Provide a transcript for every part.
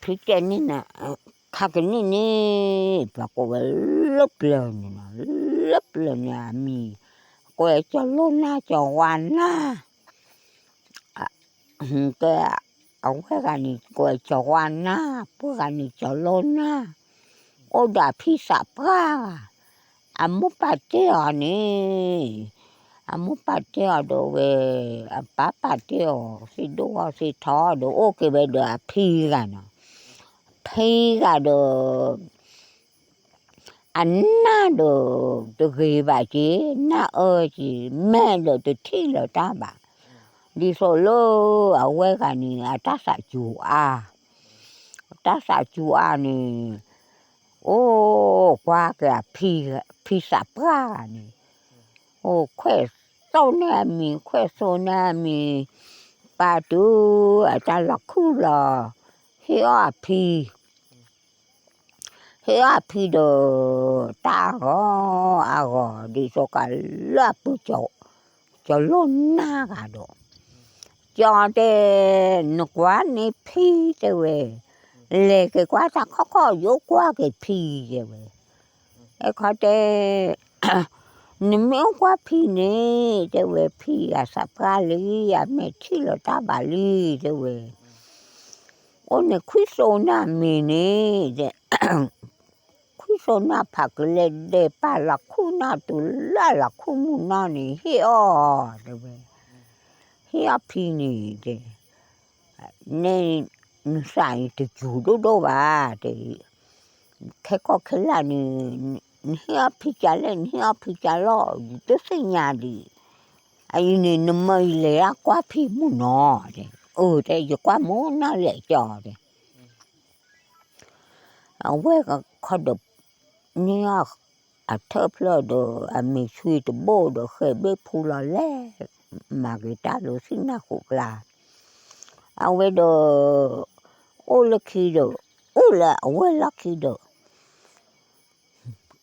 ဖံတဲန့ၣ်, ခါကနံၣ်န့ၣ် ပှၤကိးဝဲလၢပျၢၤန့ၣ်နီၤ, လၢပျၢၤန့ၣ်အမံၤ, ကိးဝဲကၠီၤလိၣ်နၢ် ကၠီၤဝါနၢ်, တဲ အဝဲဂၤန့ၣ် ကိးဝဲကၠီၤဝါနၢ်, ပှၤဂၤန့ၣ် ကၠီၤလိၣ်နၢ်, အိၣ်ဒီးအဖံသးပှၢ်ဂၤ, အမိၢ်ပာ်တ့ၢ်အီၤန့ၣ်, အမိၢ်ပာ်တ့ၢ်အီၤဒီးဝဲ, အပၢ်ပာ်တ့ၢ်အီၤ သ့ၣ်ဒိၣ်အီၤသ့ၣ်ထီဒီး အိၣ်က့ၤဝဲဒီးအဖံဂၤနီၤ, ဖံဂၤဒီး အနၢ်ဒီးတဂ့ၤဘၣ်က့ၤ, နၢ်အၢက့ၤ, မဲာ်ဒီးတထံၣ်လၢၤတၢ်ဘၣ်. ဒ်သိးလၢအဝဲဂၤန့ၣ် အတၢ်သးစူၤအါ, အတၢ်သးစူၤအါန့ၣ်, အိၣ်ကွၢ်က့ၤအဖံ, ဖံသးပှၢ်ဂၤန့ၣ်, အိၣ်ခွဲးသိန့ၢ်အမံၤ, ခွဲးသိန့ၢ်အမံၤ, ပာ်တုၤအတၢ်လီၤခူၣ်လီၤ, ဟ့ၣ်အီၣ်အဖံ ဟ့ၣ်အီၣ်အဖံဒီး တၢ်အဂီၤအဂီၤ ဒ်သိးကလၢအပုၢ် ကၠီၤလိၣ်နၢ်ဂၤဒီး, ကၠီၤတဲ, နကွၢ်န့ၢ်ဖံတဲဝဲ, လဲၤက့ၤကွၢ်တၢ်ခီၣ်ခီၣ် ယအိၣ်ကွၢ်က့ၤဖံတဲဝဲ, အဲခီတဲ နမ့ၢ်အိၣ်ကွၢ်ဖံန့ၣ် တဲဝဲ ဖံအသးပှၢ်လံ, အမဲာ်ထံၣ်လီၤတၢ်ဘၣ်လံ တဲဝဲ, အိၣ်န့ၣ်ခွံစိနၢ်မ့ၤန့ၣ်, ခွံစိနၢ်ဖးကလဲဒဲး ပာ်လီၤခူၣ်နၢ်တုၤလၢလီၤခူၣ်မုၢ်နီၢ်န့ၣ် ဟ့ၣ်အီၣ် တဲဝဲ, ဟ့ၣ်အီၣ်ဖံန့ၣ်တဲ နဲနသးအံၤတစူၤဒိၣ်ဒိၣ်ဘၣ်, တဲ, ခဲကီၢ်ခဲလၢ်န့ၣ် နဟ့ၣ်အီၣ်ဖံကလဲၣ်, နဟ့ၣ်အီၣ်ဖံကလီၢ် ယတသ့ၣ်ညါဒံး, အအံၤန့ၣ် နမၢယလဲၤဒၣ်ကွၢ်ဖံမုၢ်နီၢ်, အၢ တဲ ယကွၢ်မုၢ်နီၢ်လဲၤကၠီၤ တဲ အဝဲခီဒီး န့ၢ်အထၢၣ်ဖျၢၣ်ဒီး အမ့ၤဆွံတဘိၣ်ဒီး ဃဲၤဘ့ၣ်ဖူလီၤလဲၣ်, မၤက့ၤတၢ်လၢသ့ၣ်နၢ်ဃိးကျါ, အဝဲဒီး အိၣ်လၢခံဒီး အိၣ်လၢအဝဲၢ်လီၢ်ခံဒီး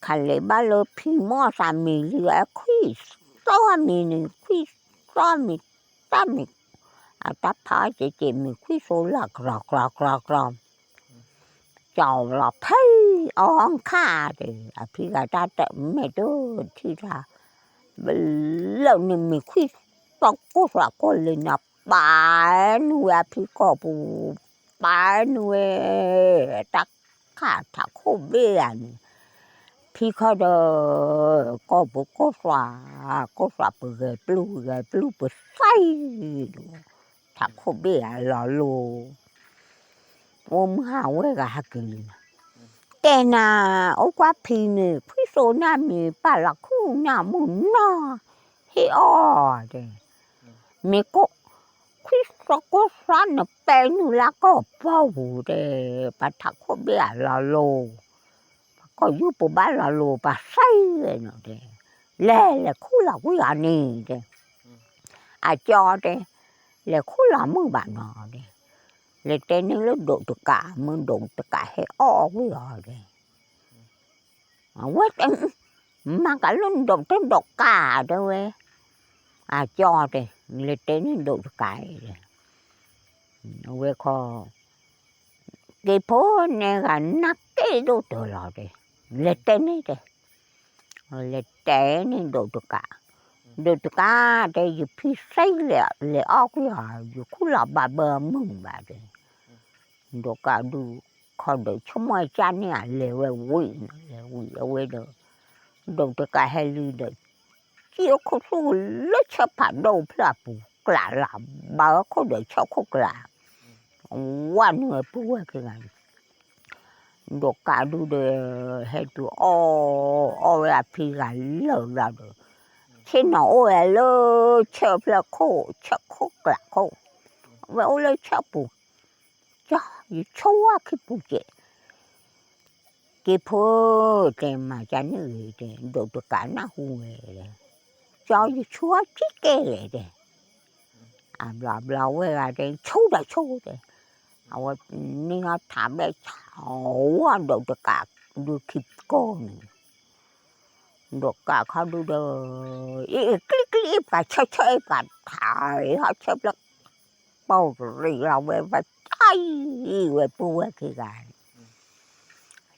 ခးလဲၤဘၣ်လၢဖံမီၢ်သးမ့ၤလံ အခွံၣ်သီမ့ၤန့ၣ် ခွံၣ်သီမ့ၤ တၢ်မ့ၤ, အတၢ်ဖးအီၣ်ကဲးကဲးမ့ၤ ခွံၣ်သိလၢကြီကြီကြီကြီ, ကၠီၤလီၤဖဲအီၣ်ခါတဲ, အဖံဂၤတၢ်တမဲာ်တထံၣ်တၢ်, ဘျၢၣ်န့ၣ်မ့ၤခွံၣ်သီကိၢ်သွးကိၢ်လ့ၤနီၤ ပာ်နုာ်ဝဲအဖံကီၢ်ပူၤ, ပာ်နုာ်ဝဲ တၢ်ခးထးခိၣ်ဘ့ၣ်ဂၤန့ၣ်, ဖံခီဒီး ကီၢ်ပူၤကိၢ်သွး, ကိၢ်သွးပဂဲၤပျုၢ် ဂဲၤပျုၢ်ပသံၣ်, ထးခိၣ်ဘ့ၣ်ဂၤလီၤလိၤ, အိၣ်မုၢ်ဟးဝဲဂၤဟဲက့ၤလံနီၤ, တဲနၤ အိၣ်ကွၢ်ဖံန့ၣ် ခွံၣ်စိနၢ်မ့ၤ ပာ်လီၤခူၣ်နၢ်မုၢ်နီၢ် ဟ့ၣ်အီၣ်တဲ မ့ၢ်ကိၢ်, ခွံၣ်သီကိၢ်သွးနပဲနုာ်လၢကီၢ်ပူၤတဲ, ပှၤထးခိၣ်ဘ့ၣ်အလီၤလိၤ, ပှၤကီၢ်ယူၢ်ပူၤဘၣ်လီၤလိၤ ပှၤသံၣ်ဝဲနီၤတဲ, လဲၤလဲၤခူၣ်လီၤကွံာ်အီၤန့ၣ်တဲ, အကၠီတဲ, လဲၤခူၣ်လီၤမုၢ်ဘၣ်နီၤတဲ, လဲၤတဲန့ၢ်လၢဒိးတကး မ့ၢ်ဒိးတကးဟဲအီၣ်ကွံာ်အီၤတဲ အဝဲတဲ, မၤကလၢနဒိးတဒိးကးတဲဝဲ, အကၠီတဲ, လဲၤတဲန့ၢ်ဒိးတကးတဲ, အဝဲခီ, က့ၤဖိနဲဂၤနၢ်က့ၣ်ဒိၣ်တၢၤလီၤတဲ, လဲၤတဲန့ၢ်တဲ, လဲၤတဲန့ၢ်ဒိးတကး, ဒိးတကးတဲ ယဖံသံၣ်လဲၤအီၣ်ကွံာ်အီၤ ယခူၣ်လီၤဘၣ်ဘၢမုၢ်ဘၣ်တဲ ဒိးကးဒုး ခီဒီးဆိကမိၣ်ကၢ်န့ၣ် အလဲၤဝဲဝံၤ လဲၤဝံၤအဝဲဒီး ဒိးတကးဟဲလံဒီး စံၣ်အိၣ်ခိၣ်သူၣ်လၢဆၢဖးဒိၣ်ဖျၢၣ်အပူၤ ကျးလၢဘၢခိၣ်ဒီးဆၢခိၣ်ကျး ဝဲနုာ်ဝဲပုၢ်ဝဲၢ်ခံဂၤန့ၣ် ဒိးကးဒုးဒီး ဟဲတုၤအီၣ် အီၣ်ဝဲအဖံဂၤလၢာ်ဘျီဒီး ဆ့ၣ်နီၤအိၣ်ဝဲလၢဆၢဖျၢၣ်ခိၣ် ဆၢခိၣ်ကျးခိၣ် ဝဲအိၣ်လၢဆၢပူၤ ကၠီ ယဆိဝဲခံပူၤကဲး က့ၤဖိ တဲမၤကန့ၣ်ဂ့ၤတဲ ဒိးတကးနၢ်ဟူဝဲ ကၠီယဆိဝဲခံကဲးလဲၣ်တဲ အဘျီဘျီဝဲဂၤတဲ ဆိဒီးဆိတဲ အဝဲန့ၢ်အီၣ်ထးဘျဲၣ်ဆးဝဲဒိးတကးဒုးခံကိၢ်န့ၣ် ဒိးကးခီဒုဒီး, အ့ၣ်အ့ၣ်ကျံကျံ ပှၤဆၢဆၢ ပှၤထါအ့ၣ်ဟီဆၢဖျၢၣ်, ပီၢ်ရံးလီၤဝဲ ပှၤထါအံၤဝဲပုၢ်ဝဲၢ်ခံဂၤန့ၣ်,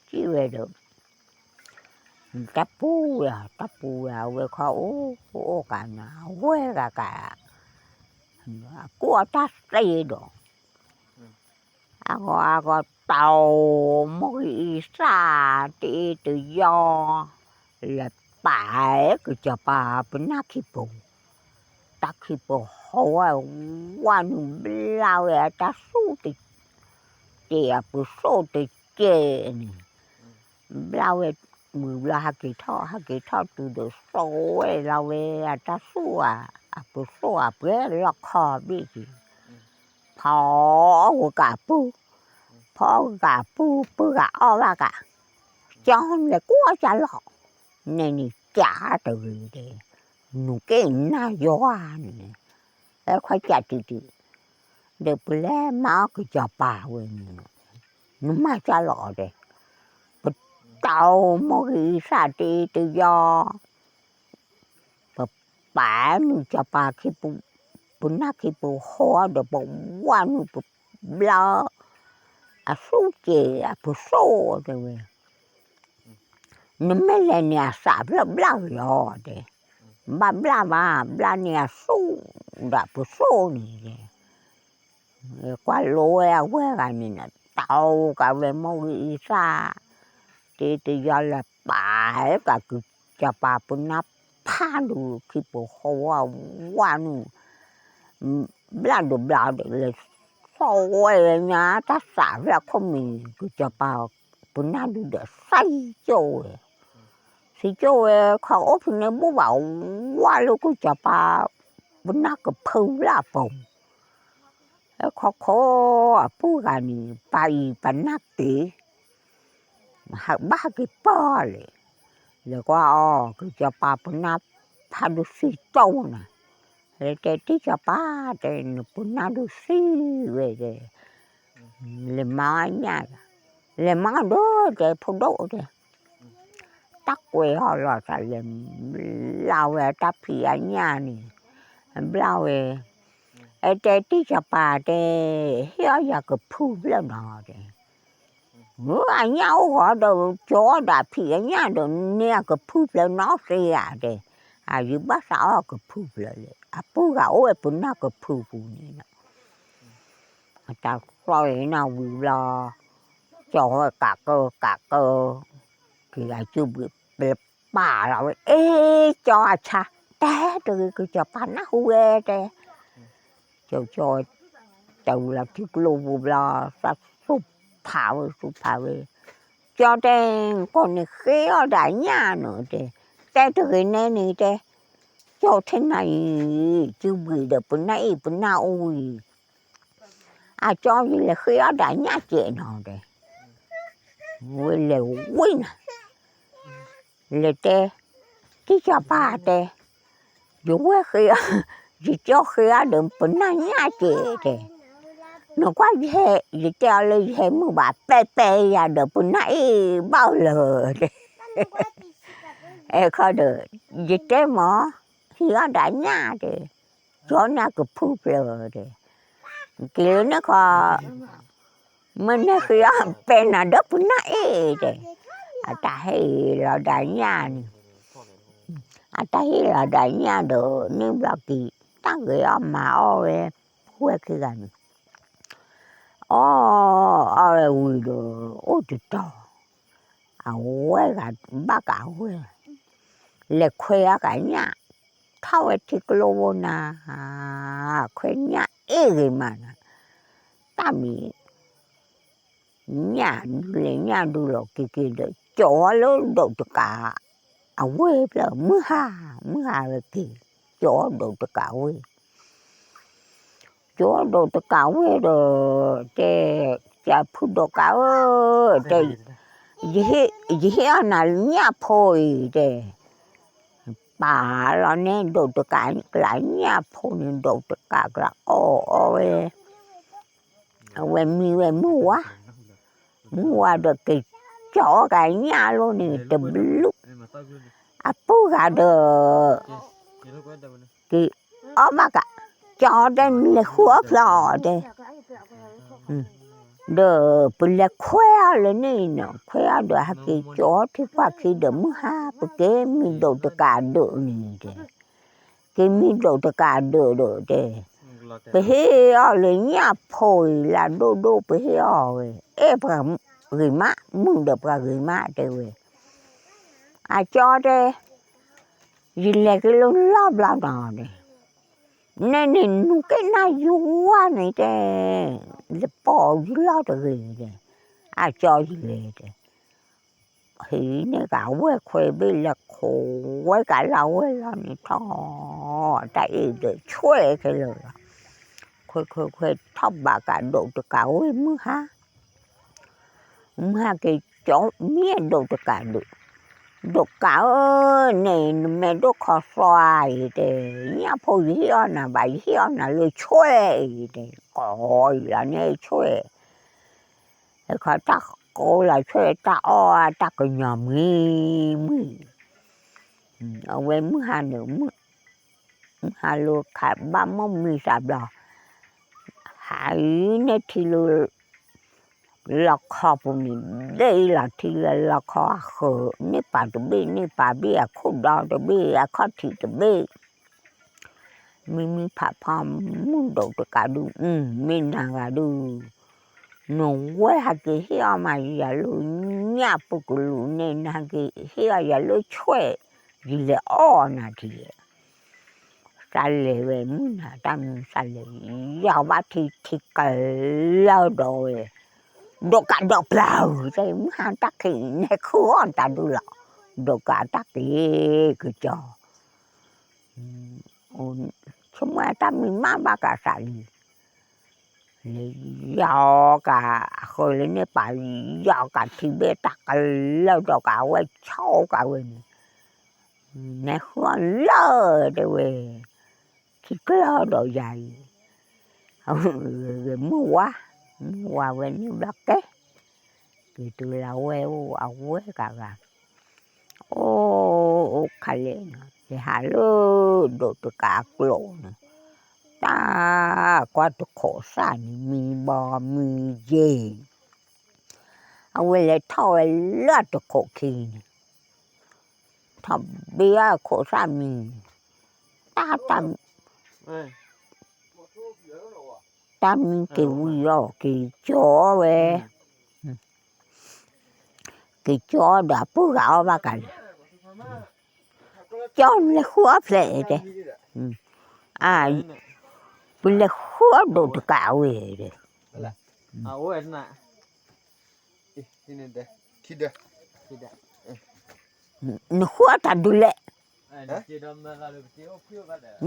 စံးဝဲဒီး, တၢ်ပူၤဝဲ, တၢ်ပူၤဝဲ အဝဲခီအိၣ်အိၣ်ကးန့ၣ် အဝဲဂၤကး, အကူၣ်အီၣ်တၢ်သ့ဒီး အဂီၤအဂီၤ တီမိၢ်ဂ့ၤအံသၣ် တ့တယီ လဲၤပာ်ကစီၤပၤပနၢ်ခံပူၤ, တၢ်ခံပူၤဟီဝဲဝါနုာ် ဘျါဝဲအတၢ်ဆူၣ်တကဲး အပူၤစိၣ်တကဲးန့ၣ်, ဘျါဝဲ ဝံၤဘျီဟဲက့ၤထီၣ် ဟဲက့ၤထီၣ်တုၤဒီး စိာ်ဝဲလီၤဝဲအတၢ်ဆူၣ်ဧါ, အပူၤစိၣ်အပှဲၤလီၢ်ခီဘ့ၣ်က့ၤ, ဖီအီၣ်ဝဲကးပုၢ်, ဖီအီၣ်ကးပုၢ် ပုၢ်ဂၤအီၣ်ဘၣ်ကး, ကၠီလဲၤကွၢ်ကၢ်လီၤ, နဲန့ၣ်ကးတဂ့ၤဒဲး, နူၤက့ၤနၢ်ယွၤန့ၣ်, အဲခွါကးတုၤတုၤ, ဒီးပလဲၤမၤအီၣ်ကစီၤပၤဝဲန့ၣ်, နမၤကၢ်လီၤဒဲး, ပတီမိၢ်ဂ့ၤအံသၣ် တ့တယီ ပပာ်နုာ်စီၤပၤခံပူၤ, ပနၢ်ခံပူၤဟီဒီး ပဝါနုာ်ပဘျါ, အဆူၣ်ကဲးအပူၤစိၣ်တဲဝဲ, နမ့ၢ်လဲၤန့ၣ် အသးဖျၢၣ်ဘျါက့ၤအီၤတဲ, ဘၣ်ဘျါဘၣ် ဘျါန့ၣ်အဆူၣ်ဒီးအပူၤစိၣ်န့ၣ်တဲ, ကွၢ်လိဝဲအဝဲဂၤန့ၣ် တီကးဝဲမိၢ်ဂ့ၤအံသၣ်, တ့တယီလဲၤပာ်ကးကစီၤပၤပနၢ်ဖးဒိၣ်ခံပူၤဟီဝါဝါနုာ် ဘျါဒိၣ်ဘျါဒီး လဲၤဆိဝဲညါ တၢ်သးဖျၢၣ်ခိၣ်မံၤ ကစီၤပၤပနၢ်ဒုဒီး သံကၠိဝဲ, သံကၠိဝဲ ခီအိၣ်ဖဲန့ၣ်ဘူၣ်ဘၣ်ဝါလၢကစီၤပၤပနၢ်ကဖုဖျၢၣ်အပူၤ, ဟဲခီခိအပုၢ်ဂၤန့ၣ် ပာ်အံၤပနၢ်တ့ ဟးဘၣ်ဟဲက့ၤပၢၢ်လဲၣ်, လဲၤကွၢ်အီၤ ကစီၤပၤပနၢ်ဖးဒိၣ်သံကၠိနၤ, လဲၤတဲတံၢ်စီၤပၤတဲ နပနၢ်ဒိၣ်သံဝဲတဲ, လဲၤမၤအီၣ်ညၣ်, လဲၤမၤအီၣ်ဒီးတဲ ဖိဒိၣ်တဲ, တၢ်ကွဲးအီၤလီၤသးလဲၤ, ဘျါဝဲတၢ်ဖံးအညၣ်န့ၣ်, ဘျါဝဲ, အဲတဲတံၢ်စီၤပၤတဲ, ဟ့ၣ်အီၣ်ယၤကဖုဖျၢၣ်နီၤတဲ အညၣ်အိၣ်ဂီၤဒီး ကၠီအီၣ်ဒီးဖံးအညၣ်ဒီး န့ၢ်အကဖုဖျၢၣ်နီတသ့ဧါတဲ, အယဘၣ်သးအီၣ်ကဖုဖျၢၣ်လဲၣ် အပုၢ်ဂၤအိၣ်ဝဲပနၢ်ကဖုပူၤန့ၣ်လီၤ, အတၢ်သီၣ်အံၤနၢ်ဝံၤဘျီ, ကၠီဝဲကးကၢကးကၢ, က့ၤအစုဘှံးပျဲပာ်လီၤဝဲ အ့ၣ် ကၠီအဆါ, တဲတဂ့ၤ ကစီၤပၤနၢ်ဟူဝဲတဲ ကၠီကၠီဝဲ, တဝံၤလီၤထံကျိပူၤဘျီ, သးသူၣ်ဖးဝဲသူၣ်ဖးဝဲ, ကၠီတဲ, ကိးန့ၣ်ဃ့အီၣ်ဒၣ်ညၣ်နီၤတဲ, တဲတဂ့ၤနဲန့ၣ်တဲ, ကၠီထဲနၤအံၤ, စုဘှံးဒီးပနၢ်အ့ၣ်ပနၢ်အိၣ်အံၤ, အကၠီယလဲၤဃ့အီၣ်ဒၣ်ညၣ်ကဲးနီၤတဲ, ဝဲလဲၤဝံၤနၤ လဲၤတဲ, တံၢ်စီၤပၤတဲ, ယဝဲဃ့, ယကၠီဃ့အီၣ်ဒီးပနၢ်ညၣ်ကဲးတဲ, နကွၢ်ယဟဲ, ယတဲအီၤလၢယဟဲမုာ်ဘၣ် ပဲပဲယၤဒီးပနၢ်အ့ၣ်ဘၣ်လၢာ်တဲ, အဲခီဒီး, ယတဲမ့ၢ်, ဟံးအီၣ်ဒၣ်ညၣ်တဲ, ကၠီန့ၣ်ကဖုဖျၢၣ်တဲ, က့ၤလၢန့ၣ်ခီ မ့ၢ်နဟံးအီၣ်ပဲနၤဒီးပနၢ်အ့ၣ်တဲ, အတၢ်ဟ့ၣ်လီၤဒၣ်ညၣ်န့ၣ်, အတၢ်ဟ့ၣ်လီၤဒၣ်ညၣ်ဒီး န့ၣ်ဘျီက့ၤ, တၢ်ဂ့ၤအီၣ်မၤအီၣ်ဝဲ, ဝဲခံဂၤန့ၣ်, အီၣ်, အီၣ်ဝဲဝံၤဒီး, အိၣ်တတီၤ, အဝဲဂၤဘၣ်ကးဝဲ, လဲၤခွဲအီၣ်ကးညၣ်, ထီၣ်ဝဲထံကျိဖိနၤ, ခွဲညၣ်အ့ၣ်ဂ့ၤမးနၤ, တၢ်မံၤ ညၣ်ဒုးလဲၤညၣ်ဒုးလီၤက့ၤက့ၤဒီး ကၠီလၢဒိးတကး, အဝဲဖျၢၣ်မုၢ်ဟါ, မုၢ်ဟါဝဲက့ၤ, ကၠီဒိးတကးဝဲ, ကၠီဒိးတကးဝဲဒီး, တဲ, ကၠီဖုဒိးကးဧၢ, တဲ, ယဟ့ၣ်အီၣ်နၤညၣ်ဖိအံၤတဲ ပာ်လီၤန့ၣ် ဒိးတကးကျါညၣ်ဖိန့ၣ် ဒိးတကးကျါအီၣ်အီၣ်ဝဲ, အဝဲမံဝဲမုၢ်ဝါ, မုၢ်ဝါဒီးက့ၤကၠီကးညၣ်လိၤန့ၣ်တဘျုး, အ အပုၢ်ဂၤဒီး က့ၤအီၣ်ဘၣ်ကး, ကၠီတဲနလဲၤဃုအီၣ်ဖျါအီၤတဲ, ဒီးပလဲၤခွဲးအီၤလၢန့ၣ်နီၤ, ခွဲးအီၤဒီးဟဲက့ၤကၠီထံကွၢ်ခံဒီး မုၢ်ဟါပက့ၤမံဒိးတကးဒိးန့ၣ်တဲ, က့ၤမံဒိးတကးဒိးဒီးတဲ, ပဟ့ၣ်အီၤလၢညၣ်ဖိအံၤလၢဒိၣ်ဒိၣ် ပဟ့ၣ်အီၤဝဲ, အဲၣ်ပှၤဂ့ၤမး, မုၢ်ဒီးပှၤဂ့ၤမးတဲဝဲ, အကၠီတဲ ယလဲၤက့ၤလၢလီၢ်ဘျီနီၤတဲ, နဲန့ၣ်နူၤက့ၤနၢ်ယွၤန့ၣ်တဲ, လဲၤပိာ်ယလီၢ်တဂ့ၤတဲ, အကၠီယလဲၤတဲ, ဟံးန့ၢ်ကးဝဲၢ်ခွဲးဘ့ၣ်လဲၤခိးဝဲကးလၢဝဲၢ်လီၤန့ၣ်ထီၣ်, တၢ်အ့ၣ်ဒီးဆွဲခဲလၢာ်လီၤ, ခွဲးခွဲးခွဲးထီၣ်ဘးကးဒိးတကးဝဲၢ်မုၢ်ဟါ မုၢ်ဟါက့ၤကၠီမံဒိးတကးဒိး, ဒိးကးဧၢ, န့ၣ်နမဲာ်ဒိၣ်ခီသွါအံၤတဲ, ညၣ်ဖိယဟ့ၣ်အီၣ်နၤဘၣ်, ယဟ့ၣ်အီၣ်နၤလၢဆွဲအံၤတဲ, ကိးအံၤလီၤန့ၣ်ဆွဲ, ဟဲခီတၢ်ကိးလီၤဆွဲတၢ်အီၣ်တၢ်ကညီၤမံမံ, အဝဲမုၢ်ဟါန့ၣ် မုၢ်ဟါလၢခးဘၣ်မိၢ်မံသးဘျီ, ဟးအံၤန့ၢ်ထံလၢ လီခီပူၤန့ၣ်, ဒဲအံၤလီၤထံလၢလီခီအဃၢၤ, န့ၢ်ပၤတဘ့ၣ်န့ၢ်ပၤဘ့ၣ်, အခိၣ်ဒီတဘ့ၣ်, အခီၣ်ထံးတဘ့ၣ်, မံမံဖးဖီမုၢ်ဒိးတကးဒုး, မ့ၢ်နၤဂၤဒုး, နဝဲဟဲက့ၤဟ့ၣ်အီၣ်မးယၤလၢညၣ်ပူၤကလူးန့ၣ် နဟဲက့ၤဟ့ၣ်အီၣ်ယၤလၢဆွဲ, ယလဲၤအီၣ်နၤထံ သးလဲၤဝဲမုၢ်နၤတၢ်မံၤသးလဲၤ, ယီၤဘၣ်ထံထံကလၢဒီးဝဲ, ဒိးကးဒီးပျၢ်, တဲမုၢ်ဟါတၢ်ခံးန့ၣ် နဟဲဃုအီၣ်တၢ်ဒုးလီၤ, ဒိးကးတၢ်က့ၤကစီၤ, ဆိကမိၣ်တၢ်မံၤမးဘၣ်ကးသးလံ, လဲၤယီၤကးအဃၢၤလၢန့ၢ်ပၤ, ယီၤကးထံဘ့ၣ်တၢ်ကလၢဒီးကးဝဲဆိကးဝဲန့ၣ်, နဟဲဃုအီၣ်လၢတဲဝဲ, ထံကျၢၢ်ဒီးယၤအံၤ, မုၢ်ဝါ, မုၢ်ဝါဝဲန့ၣ်ဘျီကဲ, က့ၤတုၤလၢဝဲအိၣ်အဝဲကးဂၤ, အိၣ်အိၣ်ခါလဲၣ်နီၤ, ယဟးလၢဒိးတကးအကျိၤန့ၣ်, တၢ်ကွၢ်တခိးစၢ်န့ၣ် မံဘီမံယဲၢ် အဝဲလဲၤထီၣ်ဝဲလၢတခိးခံန့ၣ်, ထီၣ်ဘ့အခိးစၢ်မံ, တၢ်, တၢ်မံက့ၤဝံၤအီၤက့ၤကၠီဝဲ, က့ၤကၠီဒီးအပုၢ်ဂၤအီၣ်ဘၣ်ကးလံ, ကၠီလဲၤဃုအီၣ်ဖျဲးတဲ, ပလဲၤဃုအီၣ်ဒိးတကးဝဲတဲ နဃုအီၣ်တၢ်ဒုးလဲၣ်,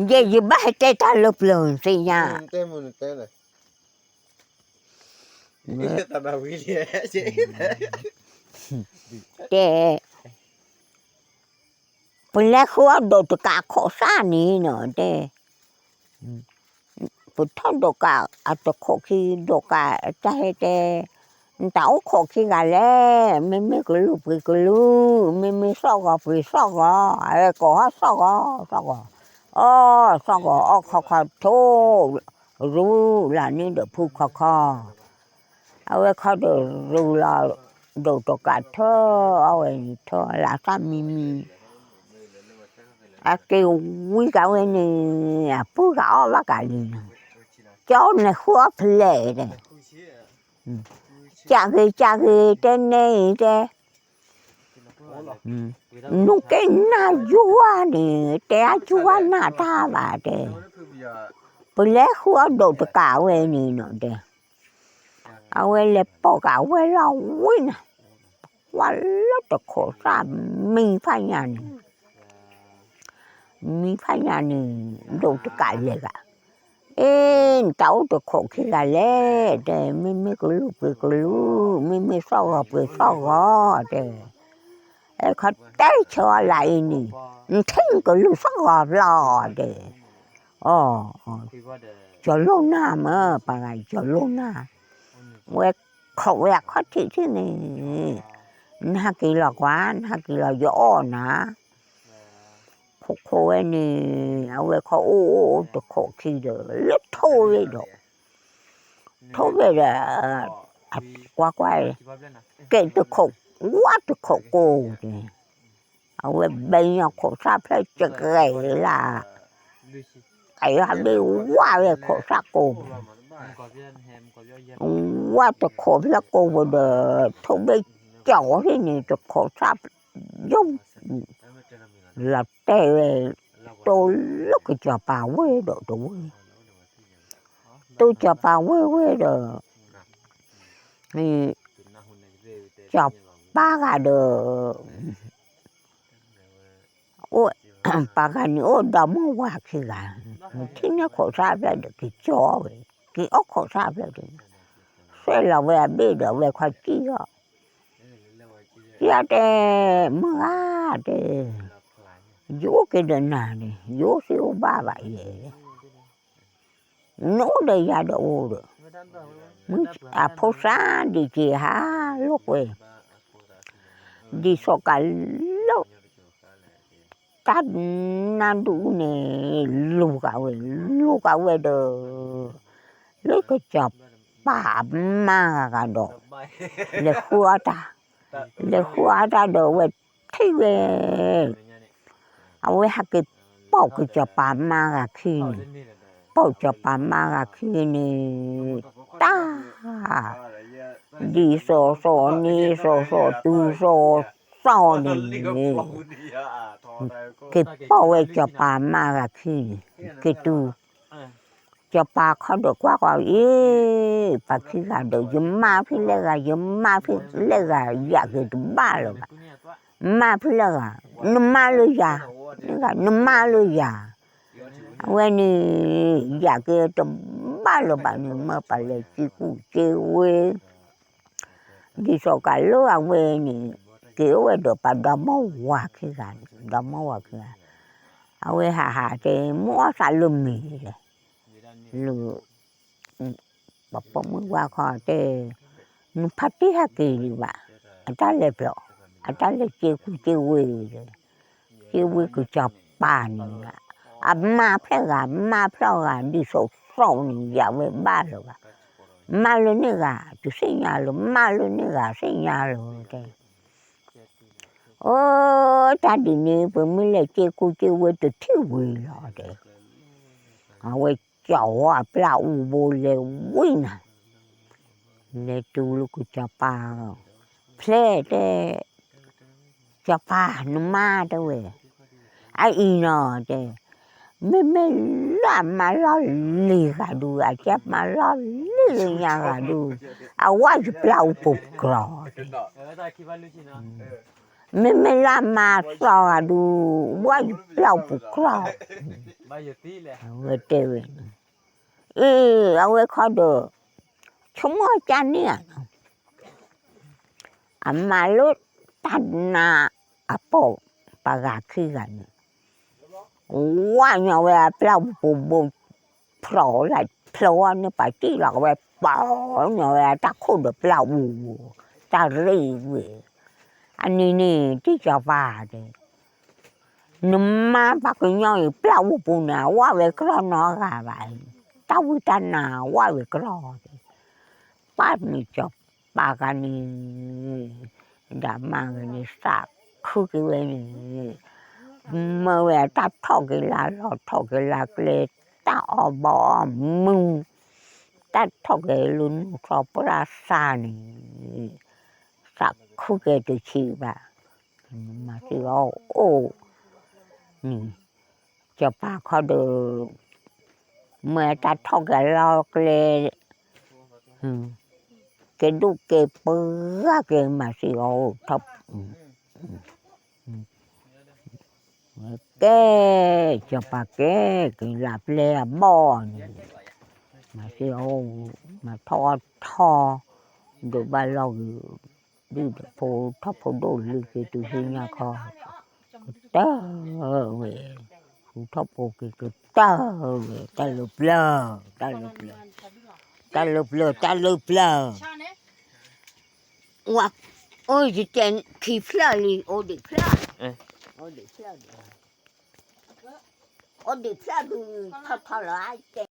ယဲယဘၣ်ဟဲတဲတၢ်လၢပျၢၤသ့ၣ်ညါ, တဲ ပလဲၤဃုအီၣ်ဒိးတကးခိးစၢ်န့ၣ်နီၤတဲ, ပထီၣ်ဒိးကးအတခိးခံဒိးကး, တၢ်ဟဲတဲ, နတၢ်အိၣ်ခိးခံဂၤလဲၣ်, မ့မ့ၢ်ကလူးပှ့ၤကလူး, မ့မ့ၢ်သီၣ်ဂီၤပှ့ၤသီၣ်ဂီၤ, အဝဲကိးဟီၣ်သီၣ်ဂီၤ, သီၣ်ဂီၤ, အီၣ်သီၣ်ဂီၤအီၣ်ခီခီထိ, ရူလၢန့ၣ်ဒီးဖုခီခီ အဝဲခီဒီးရူလီၤ, ဒိးတကးထၢအီၣ်ဝဲန့ၣ်ထၢလၢတၢ်မံမံ, အက့ၤဝံကးဝဲန့ၣ်, အပုၢ်ဂၤအီၣ်ဘၣ်ကးလံနီၤ, ကၠီန့ၣ်ဃုအီၣ်ဖျဲးတဲ, ကးဂ့ၤကးဂ့ၤတဲနဲအံၤတဲ နူၤက့ၤနၢ်ယွၤန့ၣ် တဲအကၠူဝါနၢ်တၢ်ဘၣ်တဲ, ပလဲၤဃုအီၣ်ဒိးတကးဝဲန့ၣ်နီၤတဲ, အဝဲလဲၤပိာ်ကးဝဲလီၤဝံနၤ, ကွၢ်လၢတခိးစၢ်မံဖးညါန့ၣ်, မံဖးညါန့ၣ်, ဒိးတကးလဲၤဂၤ, အ့ နတၢ်အိၣ်တခိးခံဂၤလဲၣ်တဲ, မ့မ့ၢ်ကလူးပှ့ၤကလူး, မ့မ့ၢ်သီၣ်ဂီၤပှ့ၤသီၣ်ဂီၤတဲ, အဲခီတဲဆၢအီၤလၢအံၤန့ၣ်, နထံၣ်နကလူးသီၣ်ဂီၤဘျီတဲ, အီ ကၠီၤလိၣ်နၢ်မ့ၢ်ပှၤဂၤကၠီၤလိၣ်နၢ်, ဝဲခိးဝဲအခီၣ်ထံးထံၣ်န့ၣ်, နဟဲက့ၤလီၤကွၢ်, နဟဲက့ၤလီၤယအီၣ်နၤ, ခိးခိးဝဲန့ၣ် အဝဲခီအိၣ်အိၣ်အိၣ်တခိးခံဒီး လၢထိၣ်ဝဲဒီး ထိၣ်ဝဲဒီး ကွၢ်ကွၢ် ကဲတခိး ဝါတခိးကိးန့ၣ် အဝဲဘဲညီခိးဆၣ်ဖျၢၣ်စကဲးလၢ ကယၤဘ့ၣ်ဝါဝဲခိးဆၣ်ကိး ဝါတခိးဖျၢၣ်ကိးဝဲဒီး ထိၣ်ဘ့ၣ်ကၠီၤဟံၣ်န့ၣ် တခိးဆၣ်ယိာ် လီၤတဲာ်ဝဲ တိၢ်လၢကစီၤပၤဝဲဒီးတဝဲ တိၢ်စီၤပၤဝဲဝဲဒီး စီၤပၤဂၤဒီး အိၣ် ပှၤဂၤန့ၣ်အိၣ်ဒီမါဝၤခံဂၤ, ထံၣ်န့ၢ်ခိးဆၣ်ဖျၢၣ်ဒီးက့ၤကၠီဝဲ, က့ၤအီၣ်ခိးဆၣ်ဖျၢၣ်ဒီး ဆွဲလီၤဝဲအဘ့ၣ်ဒီးအဝဲခီစံၣ်အီၤ, စံၣ်အီၤတဲ, မုၢ်ဂၤတဲ, ယအိၣ်က့ၤဒီးနၤန့ၣ် ယအိၣ်သ့အိၣ်ဘၣ်ဘၣ်ယဲ နအိၣ်ဒီးယၤဒီးအိၣ်ဒီး, မုၢ်အဖိစၢ်ဒံးက့ၤဟးလိာ်ကွဲ, ဒ်သိးကးလၢ တၢ်နါဒူၣ်န့ၣ် လူၤကးဝဲ, လူၤကးဝဲဒီး လၢကစီၤပၤအမါဂၤဂၤဒီး လဲၤဃုအီၣ်တၢ်, လဲၤဃုအီၣ်တၢ်ဒီးအဝဲထံၣ်ဝဲ အဝဲဟဲက့ၤပိာ်ကစီၤပၤမါဂၤခံန့ၣ်, ပိာ်စီၤပၤမါဂၤခံန့ၣ်, တၢ်, ဒ်သိးသိးန့ၣ်သိးသိးတုၤသိးသိးန့ၣ်, က့ၤပိာ်ဝဲစီၤပၤမါဂၤခံန့ၣ်, က့ၤတုၤ စီၤပၤခီဒီးကွၢ်ကွၢ်အံၤ, ပှၤခံဂၤဒီး ယမါဖဲလဲၣ်ဂၤ, ယမါဖဲလဲၣ်ဂၤ, ယၤက့ၤတဘၣ်လၢၤဘၣ်, မါဖဲလဲၣ်ဂၤ, နမါလၢယၤ, နမါလၢယၤ, အဝဲန့ၣ် ယၤက့ၤတဘၣ်လၢၤဘၣ်န့ၣ် မၢပှၤလဲၤစ့ကူစ့ဝ့ ဒ်သိးကးလၢအဝဲန့ၣ် က့ၤအိၣ်ဝဲဒီးပှၤဒီမါဝၤခံဂၤ, ဒီမါဝၤခံဂၤ, အဝဲဟးဟးတဲ မုၢ်အီၣ်သးလၢမ့ၤလဲၣ်, လၢ ပှၤပိာ်မုၣ်ဝါခီတဲ, နဖါတံၢ်ဟဲက့ၤဒံးဘၣ်, အတၢ်လဲၤပျီ, အတၢ်လဲၤစ့ကူစ့ဝ့, စ့ဝ့ကစီၤပၤန့ၣ်, အမါဖျၢၣ်ဂၤ, မါဖျၢၣ်ဂၤ ဒ်သိးသိးန့ၣ် ယၤဝဲဘၣ်လၢၤဘၣ်, မါလၢန့ၢ်ဂၤ တသ့ၣ်ညါလၢၤ, မါလၢန့ၢ်ဂၤ သ့ၣ်ညါလၢၤတဲ အိ တၢ်ဒ်န့ၣ် ပမ့ၢ်လဲၤစ့ကူစ့ဝ့တထံၣ်ဝံၤလီၤတဲ, အဝဲကၠီၤဝဲအပျၢ်အူဘိလဲၤဝံၤနၤ, လဲၤတုၤလၢကစီၤပၤ, ဖျဲၣ်တဲ, စီၤပၤနမါတဲဝဲ, အအံၤနီၤတဲ, မ့မ့ၢ်လၢအမါလီၢ်လံၤဂၤဒုး အကဲမါလီၢ်လံၤလၢညါဂၤဒုး, အဝဲယပျၢ်အူပူၤပကြီတဲ မ့မ့ၢ်လၢအမါသီဂၤဒုး, ဝဲယပျၢ်အူပူၤကြီ, အဝဲတဲဝဲန့ၣ်, အ့ အဝဲခီဒီး, ဆိကမိၣ်ကန့ၣ်ဧါ, အမါလၢတၢ်နါအပိာ်ပှၤဂၤခံဂၤန့ၣ်, ဝါညီဝဲအပျၢ်အူပူၤဘိ ဖျိးလၢဖျိးန့ၢ်ပှၤစံၣ်လီၤဝဲ ပီၤညီဝဲအတၢ်ခိၣ်ဒီးပျၢ်အူ, တၢ်ရ့ဝဲ, အနံၤန့ၣ် တံၢ်စီၤပၤတဲ နမါပှၤကညီအံၤ ပျၢ်အူပူၤန့ၣ် အဝဲဝဲကြီနီတဂၤဘၣ်, တၢ်ဝံတၢ်နါဝဲဝဲကြီ, ပၢ်န့ၣ်စီၤပၤဂၤန့ၣ်, ဒီးမါဂၤန့ၣ် သးခုက့ၤဝဲန့ၣ်, မၢဝဲတၢ်ထီၣ်က့ၤလၢလီၢ်ထီၣ်က့ၤလၢကျဲ, တၢ်အီၣ်ဘီအီၣ်မုၢ်, တၢ်ထီၣ်က့ၤလၢနူၢ်ထီၣ်ပှၢ်သးန့ၣ်, သးခုက့ၤတဆံးဘၣ်, မၤစ့အီၤအိၣ်န့ၣ်, စီၤပၤခီဒီး, မၢတၢ်ထီၣ်က့ၤလၢကျဲ, ကဲဒိၣ်ကဲပှၢ်က့ၤမၤစ့အီၤအိၣ်ထီၣ်, ကဲ, စီၤပၤကဲက့ၤလၢပျဲၢ်အဘီၣ်န့ၣ်, မၤစ့အီၤ, မၤထီၣ်အီၣ်ထီၣ်, ဒိးဘၣ်လီၢ်ဂ့ၤ, ဒ်ဒီးဖိထီၣ်ဖိဒိၣ်လံက့ၤတုၤဆူညါခီ, ကတၢၢ်ဝဲ, ဃူထီၣ်ဖိက့ၤကတၢၢ်ဝဲ, တၢ်လၢပျၢၤ, တၢ်လၢပျၢၤ, တၢ်လၢပျၢၤ, တၢ်လၢပျၢၤ, အိၣ်ယတဲခံဖျၢၣ်လံ, အိၣ်ဒံးဖျၢၣ်, အိၣ်ဒံးဖျၢၣ်ဒံး အိၣ်ဒံးဖျၢၣ်ဒုးထီၣ်ထီၣ်လီၤဧါကဲ